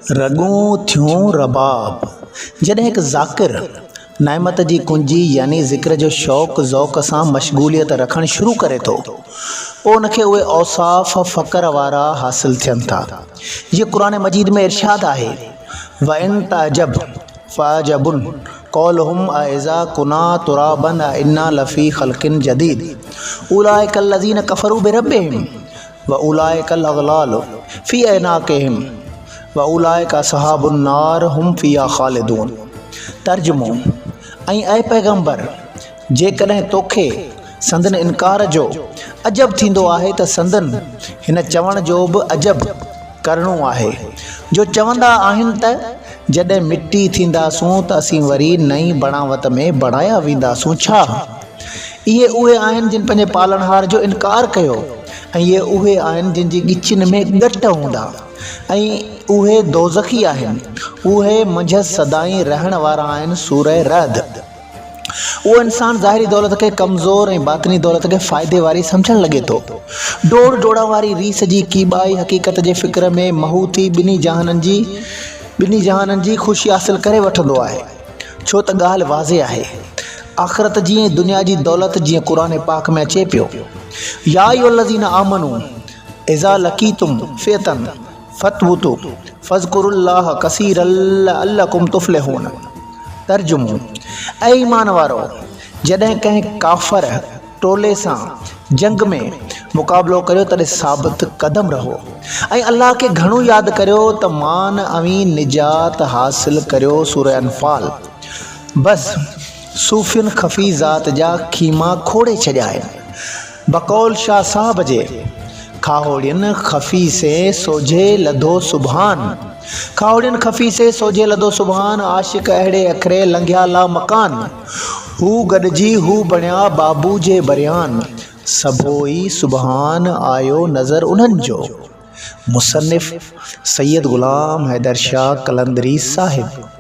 رڳون ٿيون رباب. جڏهن هڪ ذاڪر نعمت جي ڪنجي يعني ذڪر جو شوق ذوق سان مشغوليت رکڻ شروع ڪري ٿو، پوء ان کي اهي اوصاف فقر وارا حاصل ٿين ٿا. جيئن قرآن مجيد ۾ ارشاد آهي، وَإِن تَعْجَبْ فَعَجَبٌ قَوْلُهُمْ أَإِذَا كُنَّا تُرَابًا أَإِنَّا لَفِي خَلْقٍ جَدِيدٍ أُولَٰئِكَ الَّذِينَ كَفَرُوا بِرَبِّهِمْ واولئک الاغلال في اعناقهم واولئک اصحاب النار هم فيها خالدون ترجمو، ۽ اي پيغمبر! جيڪڏهن توکي سندن انڪار جو عجب ٿيندو آهي ته سندن هن چوڻ جو به عجب ڪرڻو آهي جو چوندا آهن ته جڏهن مٽي ٿينداسون ته اسين وري نئين بڻاوت ۾ بڻايا وينداسون ڇا؟ اهي اهي آهن جن پنهنجي پالڻهار جو انڪار ڪيو ۽ اهي اهي آهن جن جي ڳچين ۾ ڳٽ هوندا ۽ اهي دوزخي آهن، اهي منجهس سدائين رهڻ وارا آهن سوره رعد. اهو انسان ظاهري دولت کي ڪمزور ۽ باطني دولت کي فائدي واري سمجهڻ لڳي ٿو. ڊوڙ ڊوڙان واري ريس جي ڪيٻائي حقيقت جي فڪر ۾ محو ٿي ٻنهي جهانن جي ٻنهي جهانن جي خوشي حاصل ڪري وٺندو آهي. ڇو ته ڳالهه واضح آهي. آخرت جي ۽ دنيا جي دولت جيئن قرآن پاڪ ۾ اچي پيو. يا ايها الذين آمنوا اذا لقيتم فئة فاثبتوا فاذڪروا الله ڪثيرا لعلڪم تفلحون ترجمو، اي ايمان وارؤ! جڏهن ڪنهن ڪافر ٽولي سان جنگ ۾ مقابلو ڪريو تڏهن ثابت قدم رهو ۽ الله کي گهڻو ياد ڪريو ته مان اوهين نجات حاصل ڪريو سوره انفال بس صوفين خفي ذات جا خيما کوڙي ڇڏيا آهن بقول شاهه صاحب جي کاهوڙين خفي سين سوجهي لڌو سبحان کاهوڙين خفي سين سوجهي لڌو سبحان عاشق اهڙي اکري لنگهيا لا مڪان هو گڏجي هو بڻيا بابو جي بريان سڀوئي سبحان آيو نظر انهن جو مصنف سيد غلام حيدر شاهه قلندري صاحب.